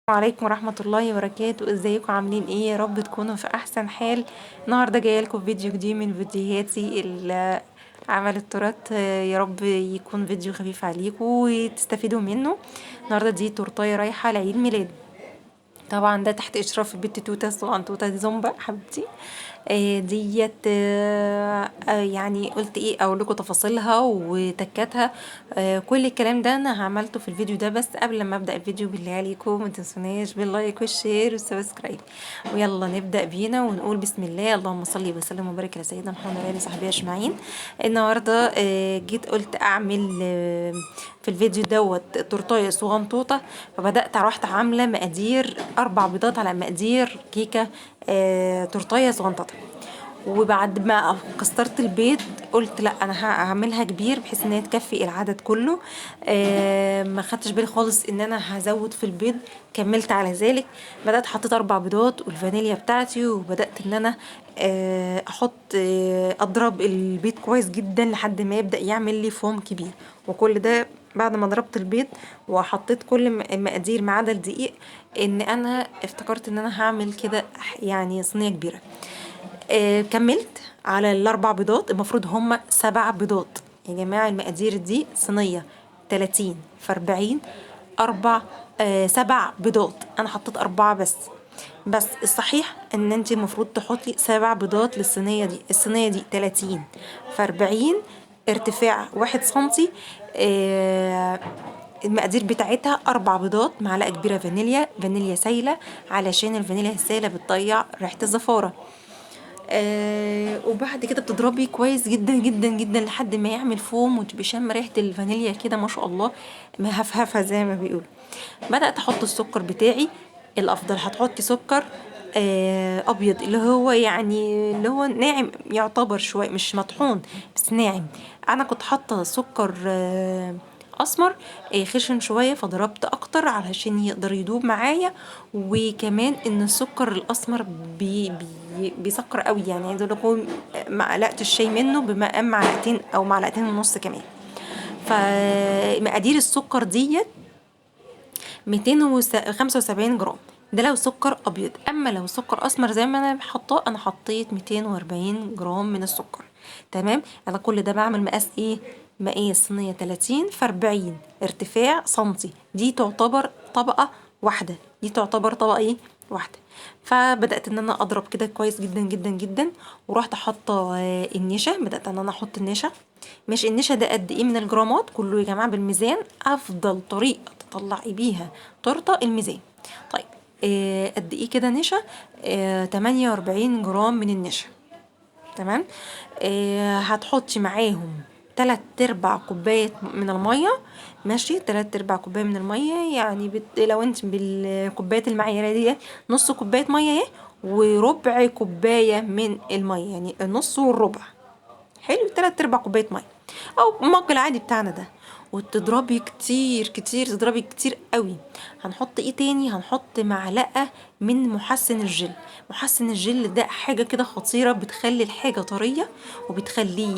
عليكم ورحمة الله وبركاته. ازيكم عاملين ايه؟ يا رب تكونوا في احسن حال. النهارده جاية لكم فيديو جديد من فيديوهاتي عمل التورت، يا رب يكون فيديو خفيف عليكم وتستفيدوا منه. النهارده دي تورتايه رايحة لعيد ميلاد، طبعا ده تحت اشراف البت توته الصغنطوطه دي زومبا حبيبتي. ديت يعني قلت ايه اقول لكم تفاصيلها وتكاتها، كل الكلام ده انا عملته في الفيديو ده. بس قبل ما ابدا الفيديو بالله عليكم ما تنسوناش بال like وال share وال subscribe، ويلا نبدا بينا ونقول بسم الله، اللهم صل وسلم وبارك على سيدنا محمد وعلى اله وصحبه اجمعين. النهارده جيت قلت اعمل في الفيديو دوت تورتايه صغنطوطه، فبدات رحت عامله مقادير 4 بيضات على مقادير كيكة تورتايه صغنطوطه. وبعد ما كسرت البيض قلت لا انا هعملها كبير بحيث ان هي تكفي العدد كله. ما خدتش بالي خالص ان انا هزود في البيض، كملت على ذلك. بدات حطيت 4 بيضات والفانيليا بتاعتي، وبدات ان انا احط اضرب البيض كويس جدا لحد ما يبدا يعمل لي فوم كبير. وكل ده بعد ما ضربت البيض وحطيت كل المقادير ما عدا الدقيق، ان انا افتكرت ان انا هعمل كده يعني صينية كبيرة. كملت على ال4 بيضات، المفروض هما 7 بيضات يا جماعة. المقادير دي صينية 30 في 40، 4 7 بيضات، انا حطيت 4 بس الصحيح ان انت المفروض تحطي 7 بيضات للصينيه دي. الصينية دي 30 في 40، ارتفاع 1 سنتي. المقادير بتاعتها 4 بيضات، معلقه كبيرة فانيليا، فانيليا سايله علشان الفانيليا السايله بتضيع ريحه الزفاره. وبعد كده بتضربي كويس جدا جدا جدا لحد ما يعمل فوم وتبقي شامة ريحه الفانيليا كده ما شاء الله، مهفهفه زي ما بيقولوا. بدات احط السكر بتاعي. الافضل هتحطي سكر ابيض اللي هو يعني اللي هو ناعم يعتبر شوية، مش مطحون بس ناعم. انا كنت حاطه سكر اسمر خشن شوية، فضربت اكتر علشان يقدر يدوب معايا. وكمان ان السكر الاسمر بي بي بيسكر قوي، يعني عايزه اقول لكم معلقه الشاي منه بمقام معلقتين او معلقتين ونص كمان. فمقادير السكر ديت 275 جرام، ده لو سكر ابيض. اما لو سكر اسمر زي ما انا حاطاه، انا حطيت 240 جرام من السكر. تمام. انا كل ده بعمل مقاس ايه؟ مقاس صينية 30 في 40، ارتفاع سنتي. دي تعتبر طبقه واحدة، دي تعتبر طبقه ايه؟ واحدة. فبدات ان انا اضرب كده كويس جدا جدا جدا، ورحت حاطه النشا. بدات ان انا احط النشا. ماشي، النشا ده قد ايه من الجرامات؟ كله يا جماعة بالميزان، افضل طريقه تطلعي بيها تورته الميزان. طيب قد ايه كده نشا؟ 48 جرام من النشا. تمام. هتحطي معاهم 3/4 كوباية من المية. ماشي، 3/4 كوباية من المية، يعني لو انت بالكوبايه المعياريه دي نص كوباية مية اهي، وربع كوباية من المية، يعني النص والربع. حلو، 3/4 كوباية مية او المج العادي بتاعنا ده. وتضربي كتير كتير، تضربي كتير قوي. هنحط ايه تاني؟ هنحط معلقه من محسن الجل. محسن الجل ده حاجة كده خطيرة، بتخلي الحاجة طرية وبتخليه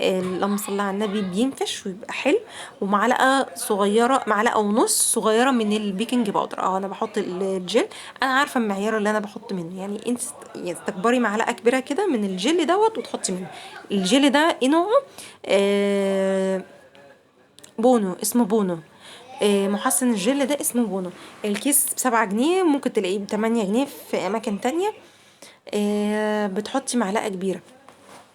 اللهم صل على النبي بينفش ويبقى حلو. ومعلقة صغيرة، معلقه ونص صغيرة من ال baking powder. انا بحط الجل، انا عارفه المعيار اللي انا بحط منه، يعني انت تكبري معلقه كبيرة كده من الجل دوت وتحطي منه. الجل ده ايه نوعه؟ بونو، اسمه بونو. محسن الجل ده اسمه بونو. الكيس ب7 جنيه، ممكن تلاقيه ب8 جنيه في اماكن تانية. بتحطي معلقه كبيرة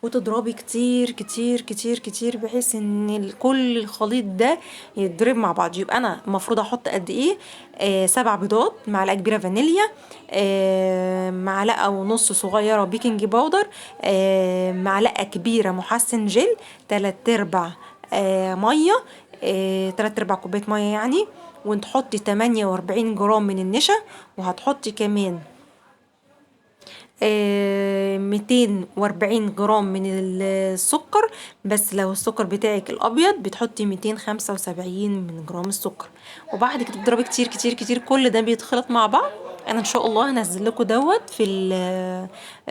وتضربي كتير كتير كتير كتير بحيث ان كل الخليط ده يتضرب مع بعض. يبقى انا المفروض احط قد ايه؟ 7 بيضات، معلقه كبيرة فانيليا، معلقه ونص صغيرة baking powder، معلقه كبيرة محسن جل، 3/4 مية، 3/4 كوباية مية يعني. وتحطي 48 جرام من النشا، وهتحطي كمان 240 جرام من السكر. بس لو السكر بتاعك الابيض بتحطي 275 من جرام السكر. وبعد كده تضربي كتير كتير كتير، كل ده بيتخلط مع بعض. انا ان شاء الله هنزل لكم دوت في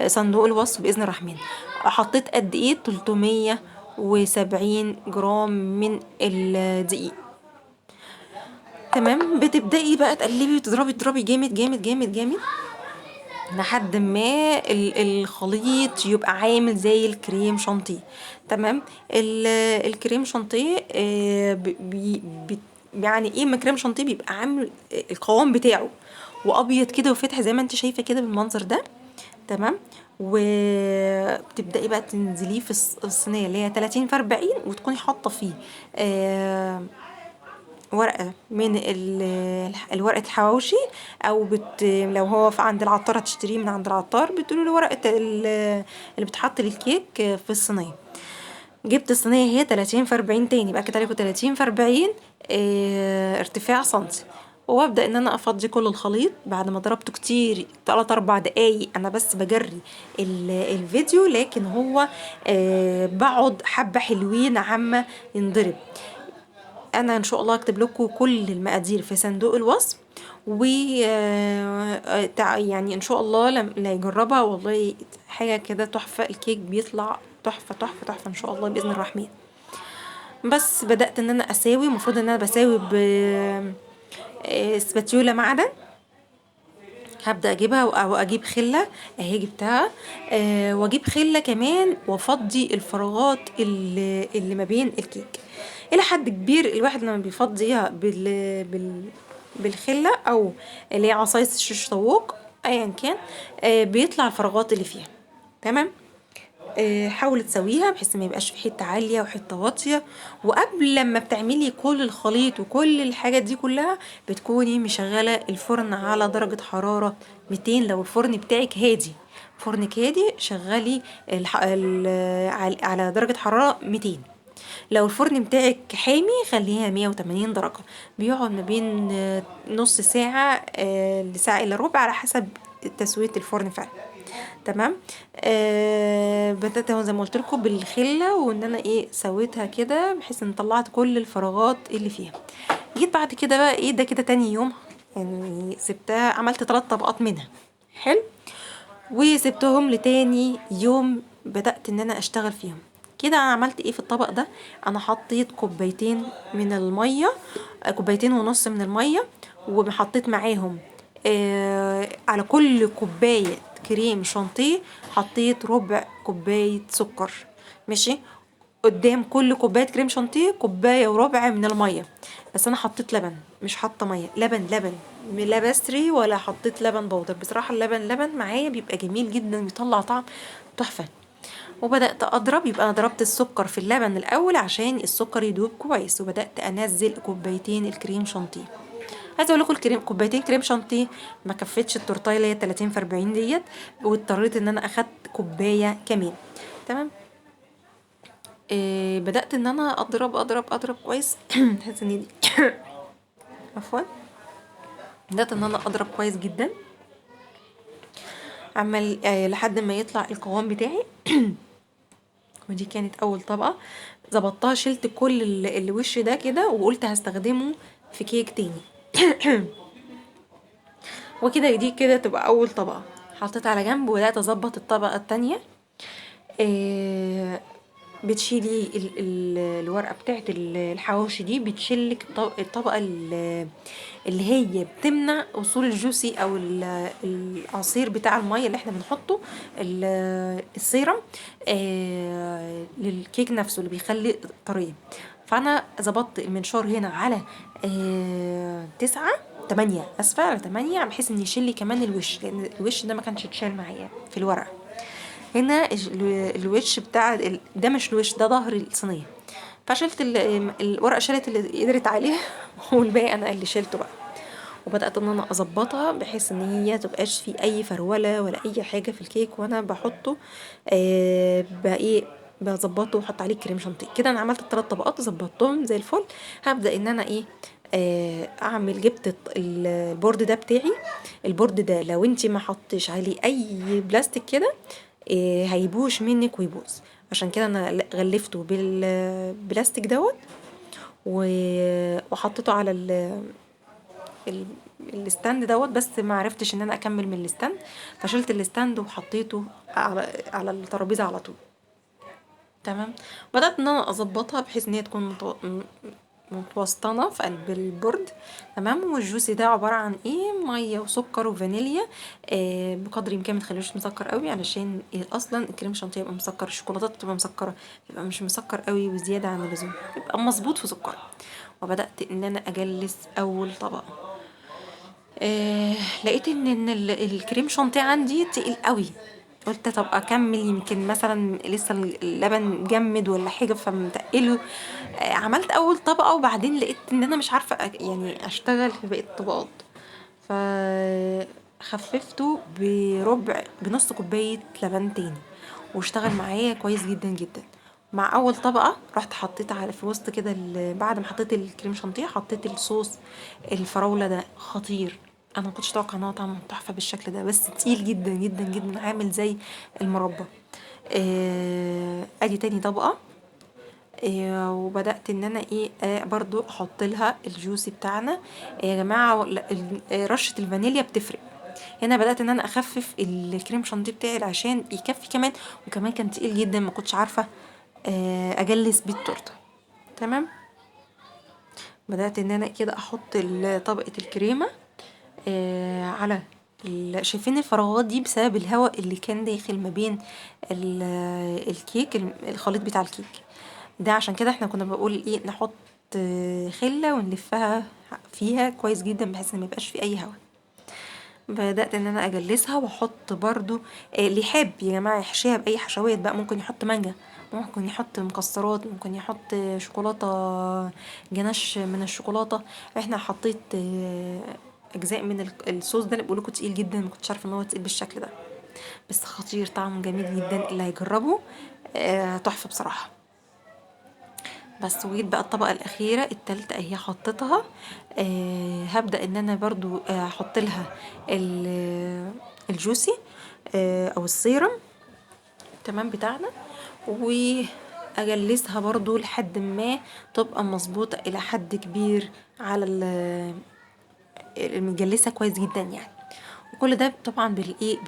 صندوق الوصف باذن الرحمن. حطيت قد ايه؟ 370 جرام من الدقيق. تمام. بتبدأي بقى تقلبي وتضربي تضربي جامد جامد جامد جامد لحد ما الخليط يبقى عامل زي الكريم شانتيه. تمام. الكريم شانتيه، يعني ايه ما كريم شانتيه بيبقى عامل القوام بتاعه وابيض كده وفاتح زي ما انت شايفه كده بالمنظر ده. تمام. وبتبداي بقى تنزليه في الصينية اللي هي 30 في 40، وتكوني حاطه فيه ورقة من الورقة الحواوشي، او لو هو في عند العطار هتشتريه من عند العطار، بتقولي له ورقة اللي بتحط للكيك في الصينية. جبت الصينية هي 30 في 40 تاني، بقى كده عليكم 30 في 40، ارتفاع سنتي. وابدا ان انا افضي كل الخليط بعد ما ضربته كتير 3-4 دقايق. انا بس بجري الفيديو، لكن هو بقعد حبه حلوين عما ينضرب. انا ان شاء الله هكتب لكم كل المقادير في صندوق الوصف، و ان شاء الله لا يجربها والله حاجة كده تحفة. الكيك بيطلع تحفة تحفة تحفة ان شاء الله باذن الرحمن. بس بدات ان انا اساوي، المفروض ان انا بساوي ب سباتيولا معدن، هبدا اجيبها او اجيب خله اهي جبتها، واجيب خله كمان وافضي الفراغات اللي ما بين الكيك. الى حد كبير الواحد لما بيفضيها بالخله او اللي هي عصاية الشيش طاووق ايا كان، بيطلع الفراغات اللي فيها. تمام. حاولي تسويها بحيث ما يبقاش في حتة عالية وحتة واطية. وقبل لما بتعملي كل الخليط وكل الحاجات دي كلها بتكوني مشغله الفرن على درجه حرارة 200. لو الفرن بتاعك هادي، فرنك هادي، شغلي على درجه حرارة 200. لو الفرن بتاعك حامي خليها 180 درجه. بيقعد ما بين نص ساعة، لساعة الا ربع على حسب تسويه الفرن فعلا. تمام. بدات اهو زي ما قلت لكم بالخله، وان انا سويتها كده بحيث ان طلعت كل الفراغات اللي فيها. جيت بعد كده بقى ده كده تاني يوم، سبتها، عملت 3 طبقات منها حلو، وسبتهم لتاني يوم بدات ان انا اشتغل فيهم. كده انا عملت ايه في الطبق ده؟ انا حطيت كوبايتين من المية، كوبايتين ونص من المية، وحطيت معاهم، على كل كوباية كريم شانتيه حطيت ربع كوباية سكر. ماشي. قدام كل كوباية كريم شانتيه كوباية وربع من المية، بس انا حطيت لبن، مش حاطه مية، لبن لبن، لا بستري ولا حطيت لبن بودر. بصراحة اللبن لبن معايا بيبقى جميل جدا، بيطلع طعم تحفة. وبدات اضرب، يبقى انا ضربت السكر في اللبن الاول عشان السكر يدوب كويس، وبدات انزل كوبايتين الكريم شانتيه. عايزه اقول لكم كوبايتين كريم شانتيه ما كفتش التورتايه اللي هي 30 في 40 ديت، واضطريت ان انا اخدت كوباية كمان. تمام. بدات ان انا اضرب اضرب اضرب كويس. تحس ان دي عفوا، بدات ان انا اضرب كويس جدا، عمل، لحد ما يطلع القوام بتاعي. ودي كانت اول طبقه ظبطتها، شلت كل الوش ده كده وقلت هستخدمه في كيك تاني. وكده دي كده تبقى اول طبقه حطيتها على جنب. وبدات اظبط الطبقة التانية. بتشيلي الورقة بتاعت الحواوشي دي، بتشيلك الطبقة اللي هي بتمنع وصول الجوسي او العصير بتاع المية اللي احنا بنحطه، السيرم، للكيك نفسه اللي بيخلي طرية. فانا ظبطت المنشار هنا على، 9، 8، اسفه، على 8، بحيث ان يشيل لي كمان الوش، لان الوش ده ما كانش اتشال معايا في الورقة. هنا الوش بتاع ده مش الوش، ده ظهر الصينية. فشلت الورقة، شالت اللي قدرت عليه والباقي انا اللي شلته بقى. وبدات ان انا اظبطها بحيث ان هي متبقاش في اي فروله ولا اي حاجة في الكيك وانا بحطه، بقى ايه، بظبطه واحط عليه كريم شانتيه. كده انا عملت الثلاث طبقات وظبطتهم زي الفل. هبدا ان انا ايه، اعمل، جبت ال board ده بتاعي. ال board ده لو انتي ما حطيتش عليه اي بلاستيك كده، هيبوش منك ويبوظ، عشان كده انا غلفته بالبلاستيك دوت وحطيته على ال stand دوت، بس ما عرفتش ان انا اكمل من ال stand، فشلت ال stand وحطيته على الترابيزة على طول. تمام. بدات ان انا اظبطها بحيث ان هي تكون متوسطنه في قلب ال board. تمام. والجوسي ده عبارة عن ايه؟ مية وسكر وفانيليا، بقدر الامكان ما تخليهوش مسكر قوي، علشان اصلا الكريم شانتيه يبقى مسكر، الشوكولاتات بتبقى مسكره، يبقى مش مسكر قوي وزيادة عن اللزوم، يبقى مظبوط في سكره. وبدات ان انا اجلس اول طبقه. لقيت ان الكريم شانتيه عندي تقيل قوي، قلت طب اكمل، يمكن مثلا لسه اللبن جمد ولا حاجة فمتقله. عملت اول طبقه، وبعدين لقيت ان انا مش عارفه يعني اشتغل في باقي الطبقات، فخففته بنص كوباية لبن تاني، واشتغل معايا كويس جدا جدا. مع اول طبقه رحت حطيت على في وسط كده، بعد ما حطيت الكريم شانتيه حطيت الصوص الفراوله ده، خطير. انا ما كنتش اتوقع ان هو طعمه تحفة بالشكل ده، بس تقيل جدا جدا جدا، عامل زي المربى. ادي تاني طبقه. وبدات ان انا ايه، برضو احط لها الجوسي بتاعنا. يا جماعة رشه الفانيليا بتفرق. هنا بدات ان انا اخفف الكريم شانتيه بتاعي عشان يكفي كمان، وكمان كان تقيل جدا، ما كنتش عارفه اجلس بيه التورتة. تمام. بدات ان انا كده احط طبقه الكريمة على شايفين الفراغات دي بسبب الهواء اللي كان داخل ما بين الكيك، الخليط بتاع الكيك ده. عشان كده احنا كنا بنقول ايه، نحط خله ونلفها فيها كويس جدا بحيث ان ما يبقاش في اي هواء. بدات ان انا اجلسها واحط برضو، اللي يحب يا جماعة يحشيها باي حشوات بقى، ممكن يحط مانجا، ممكن يحط مكسرات، ممكن يحط شوكولاتة، جناش من الشوكولاتة. احنا حطيت اجزاء من الصوص ده اللي بقولكوا تقيل جدا، ما كنتش عارفه ان هو تقيل بالشكل ده، بس خطير، طعمه جميل جدا، اللي هيجربه تحفة بصراحة. بس وجيت بقى الطبقة الاخيرة التالتة اهي حطيتها. هبدا ان انا برضو احط لها الجوسي، او السيرم، تمام، بتاعنا، واجلسها برضو لحد ما تبقى مظبوطة الى حد كبير على المجلسه كويس جدا يعني. وكل ده طبعا بالايه،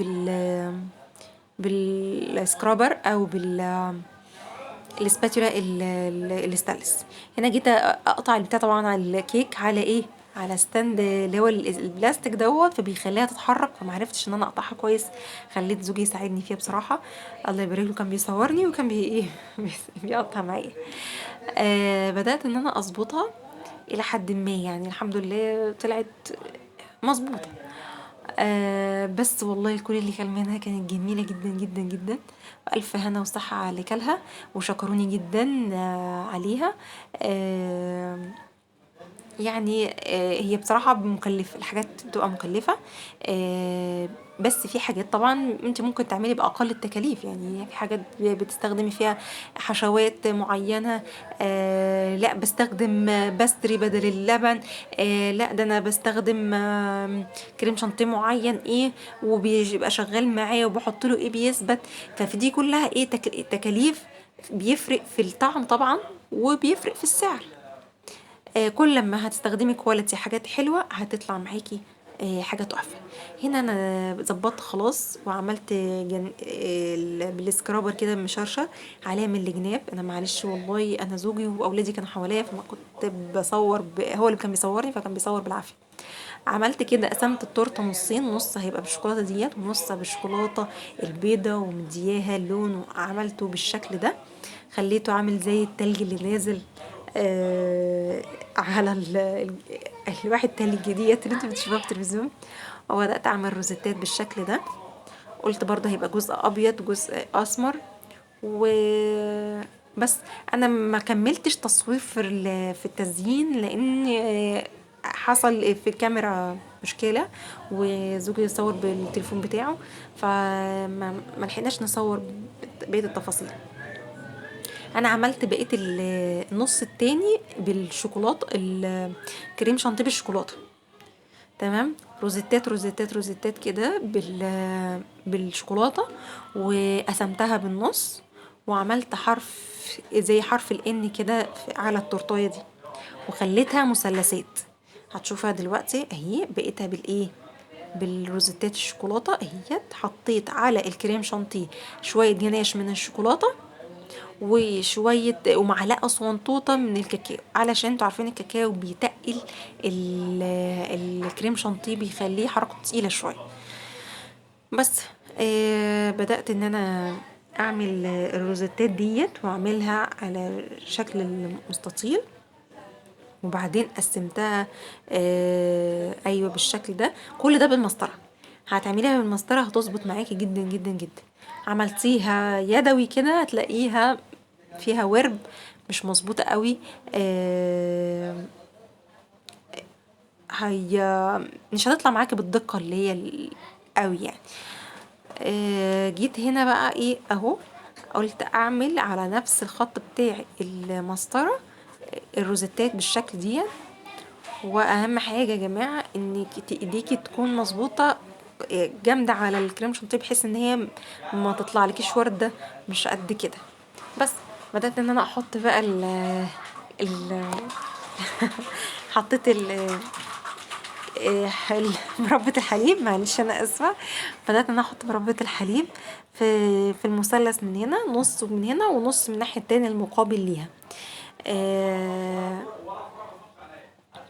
بال scraper او ال spatula الستانلس. هنا جيت اقطع البتاع طبعا على الكيك على ايه، على stand اللي هو البلاستيك دوت، فبيخليها تتحرك، فمعرفتش ان انا اقطعها كويس، خليت زوجي يساعدني فيها بصراحة، الله يبارك له، كان بيصورني وكان بي ايه بيقطع معايا. بدات ان انا اظبطها الى حد ما يعني، الحمد لله طلعت مظبوطة. بس والله كل اللي كان منها كانت جميلة جدا جدا جدا، والف هنا وصحة على اللي كلها، وشكروني جدا عليها. هي بصراحة مكلفة، الحاجات بتبقى مكلفة، بس في حاجات طبعا انت ممكن تعملي باقل التكاليف، يعني في حاجات بتستخدمي فيها حشوات معينة، لا بستخدم pastry بدل اللبن، لا ده انا بستخدم كريم شانتيه معين ايه وبيبقى شغال معايا وبحط له ايه بيثبت. ففي دي كلها ايه تكاليف، بيفرق في الطعم طبعا وبيفرق في السعر. كل ما هتستخدمي quality حاجات حلوة هتطلع معاكي حاجة تحفة. هنا انا ظبطت خلاص وعملت بال scraper كده مشرشر عليها من الجناب. انا معلش والله انا زوجي واولادي كانوا حواليا فما كنت بصور هو اللي كان بيصورني فكان بيصور بالعافية. عملت كده قسمت التورتة نصين، نص هيبقى بالشوكولاته ديت ونص بالشوكولاته البيضة ومدياها اللون، وعملته بالشكل ده خليته عامل زي التلج اللي نازل على الواحد تلج ديت اللي انتوا بتشوفوها في التلفزيون. وبدات اعمل روزيتات بالشكل ده، قلت برضه هيبقى جزء ابيض جزء اسمر وبس. انا ما كملتش تصوير في التزيين لان حصل في الكاميرا مشكلة وزوجي يصور بالتليفون بتاعه، فما ما لحقناش نصور بقية التفاصيل. انا عملت بقية النص التاني بالشوكولاته، الكريم شانتيه بالشوكولاته، تمام، روزيتات روزيتات روزيتات كده بالشوكولاته، وقسمتها بالنص وعملت حرف زي حرف الان كده على التورتايه دي، وخليتها مثلثات. هتشوفها دلوقتي اهي، بقيتها بالايه، بالروزيتات الشوكولاتة اهيت. حطيت على الكريم شانتيه شوية جناش من الشوكولاتة، وشوية ومعلقة صغنطوطه من الكاكاو، علشان انتوا عارفين الكاكاو بيتقل الكريم شانتيه، بيخليه حركته تقيلة شوية. بس بدات ان انا اعمل الروزيتات ديت واعملها على شكل المستطيل، وبعدين قسمتها ايوه بالشكل ده. كل ده بالمسطره، هتعمليها بالمسطره هتظبط معاكي جدا جدا جدا. عملتيها يدوي كده هتلاقيها فيها ورب مش مظبوطة قوي، هي مش هتطلع معاكي بالدقه اللي هي قوي يعني. جيت هنا بقى ايه اهو، قلت اعمل على نفس الخط بتاع المسطره الروزيتات بالشكل دي. واهم حاجة يا جماعة ان ايديكي تكون مظبوطة جامدة على الكريم شانتيه، بحيث ان هي ما تطلع لكيش ورده مش قد كده. بس بدات ان انا احط بقى ال ال حطيت ال مربى الحليب، معلش انا اسفه. بدات ان انا احط مربى الحليب في المثلث من هنا، نص من هنا ونص من الناحية التانية المقابل ليها.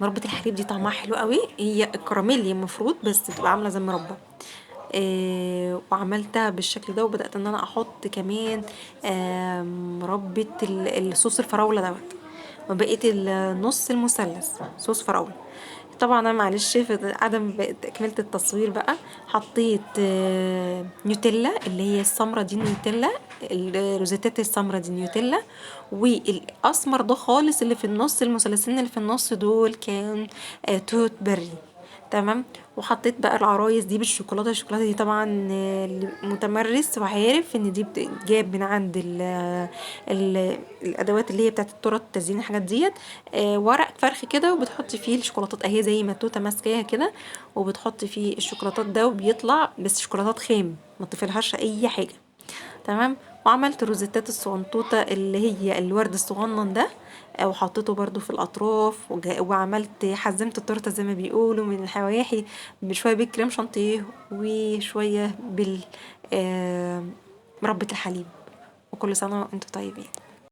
مربى الحليب دي طعمها حلو قوي، هي الكراميل المفروض بس بتبقى عامله زي المربى. وعملتها بالشكل ده، وبدات ان انا احط كمان مربى الصوص الفراوله دوت، وبقيت النص المثلث صوص فراوله. طبعا انا معلش في عدم تكمله التصوير بقى حطيت نيوتيلا اللي هي السمرة دي، نيوتيلا الروزيتات السمرة دي نيوتيلا، والاسمر ده خالص اللي في النص المثلثين اللي في النص دول كان توت بري. تمام. وحطيت بقى العرايس دي بالشوكولاته. الشوكولاتة دي طبعا متمرس وعارف ان دي بتتجاب من عند ال ال الادوات اللي هي بتاعت التورت التزيين الحاجات ديت، ورق فرخ كده وبتحطي فيه الشوكولاتات اهي زي ما التوته ماسكاها كده، وبتحطي فيه الشوكولاتات ده وبيطلع بس شوكولاتات خام ما تضيفلهاش اي حاجة. تمام. وعملت الروزيتات الصغنطوطه اللي هي الورد الصغنن ده، وحطيته برضو في الاطراف، وعملت حزمت التورتة زي ما بيقولوا من الحواحي بشوية بالكريم شانتيه وشوية بال مربى الحليب. وكل سنة وانتم طيبين.